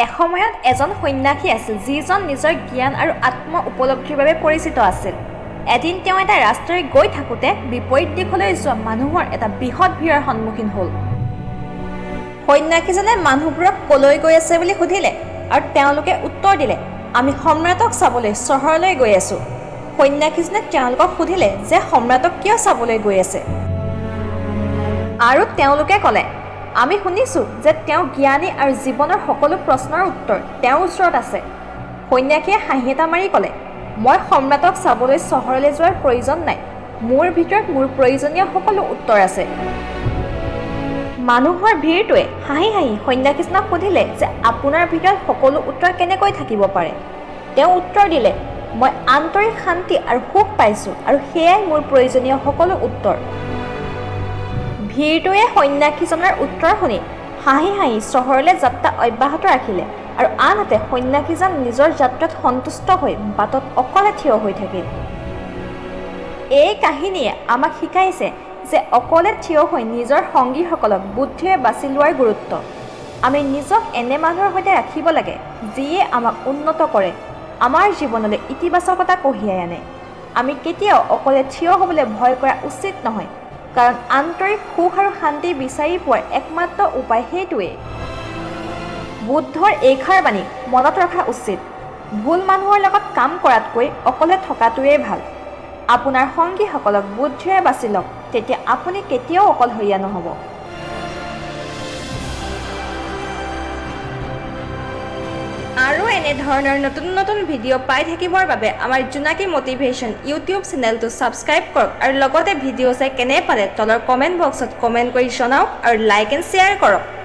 এসময়ত এজন সন্যাসী আছিল, যিজন নিজৰ জ্ঞান আৰু আত্ম উপলব্ধিৰ বাবে পৰিচিত আছিল। এদিন তেওঁ এটা ৰাস্তাৰে গৈ থাকোঁতে বিপৰীত দিশলৈ যোৱা মানুহৰ এটা বৃহৎ ভিৰৰ সন্মুখীন হ'ল। সন্যাসীজনে মানুহবোৰক ক'লৈ গৈ আছে বুলি সুধিলে আৰু তেওঁলোকে উত্তৰ দিলে, "আমি সম্ৰাটক চাবলৈ চহৰলৈ গৈ আছোঁ।" সন্যাসীজনে তেওঁলোকক সুধিলে যে সম্ৰাটক কিয় চাবলৈ গৈ আছে আৰু তেওঁলোকে ক'লে, "আমি শুনিছোঁ যে তেওঁ জ্ঞানী আৰু জীৱনৰ সকলো প্ৰশ্নৰ উত্তৰ তেওঁৰ ওচৰত আছে।" সন্যাসীয়ে হাঁহি এটা মাৰি ক'লে, "মই সম্ৰাটক চাবলৈ চহৰলৈ যোৱাৰ প্ৰয়োজন নাই। মোৰ ভিতৰত মোৰ প্ৰয়োজনীয় সকলো উত্তৰ আছে।" মানুহৰ ভিৰটোৱে হাঁহি হাঁহি সন্যাসীজনক সুধিলে যে আপোনাৰ ভিতৰত সকলো উত্তৰ কেনেকৈ থাকিব পাৰে? তেওঁ উত্তৰ দিলে, "মই আন্তৰিক শান্তি আৰু সুখ পাইছোঁ আৰু সেয়াই মোৰ প্ৰয়োজনীয় সকলো উত্তৰ।" ভিৰটোৱে সন্যাসীজনৰ উত্তৰ শুনি হাঁহি হাঁহি চহৰলৈ যাত্ৰা অব্যাহত ৰাখিলে আৰু আনহাতে সন্যাসীজন নিজৰ যাত্ৰাত সন্তুষ্ট হৈ বাটত অকলে থিয় হৈ থাকিল। এই কাহিনীয়ে আমাক শিকাইছে যে অকলে থিয় হৈ নিজৰ সংগীসকলক বুদ্ধিৰে বাছি লোৱাৰ গুৰুত্ব। আমি নিজক এনে মানুহৰ সৈতে ৰাখিব লাগে, যিয়ে আমাক উন্নত কৰে, আমাৰ জীৱনলৈ ইতিবাচকতা কঢ়িয়াই আনে। আমি কেতিয়াও অকলে থিয় হ'বলৈ ভয় কৰা উচিত নহয়, কাৰণ আন্তৰিক সুখ আৰু শান্তি বিচাৰি পোৱাৰ একমাত্ৰ উপায় সেইটোৱেই। বুদ্ধৰ এইষাৰ বাণী মনত ৰখা উচিত, "ভুল মানুহৰ লগত কাম কৰাতকৈ অকলে থকাটোৱেই ভাল।" আপোনাৰ সংগীসকলক বুদ্ধিৰে বাছি লওক, তেতিয়া আপুনি কেতিয়াও অকলশৰীয়া নহ'ব। আৰু এনেধৰণৰ নতুন নতুন ভিডিঅ' পাই থাকিবৰ বাবে আমাৰ জোনাকী মটিভেশ্যন ইউটিউব চেনেলটো ছাবস্ক্ৰাইব কৰক আৰু লগতে ভিডিঅ' চাই কেনে পালে তলৰ কমেণ্ট বক্সত কমেণ্ট কৰি জনাওক আৰু লাইক এণ্ড শ্বেয়াৰ কৰক।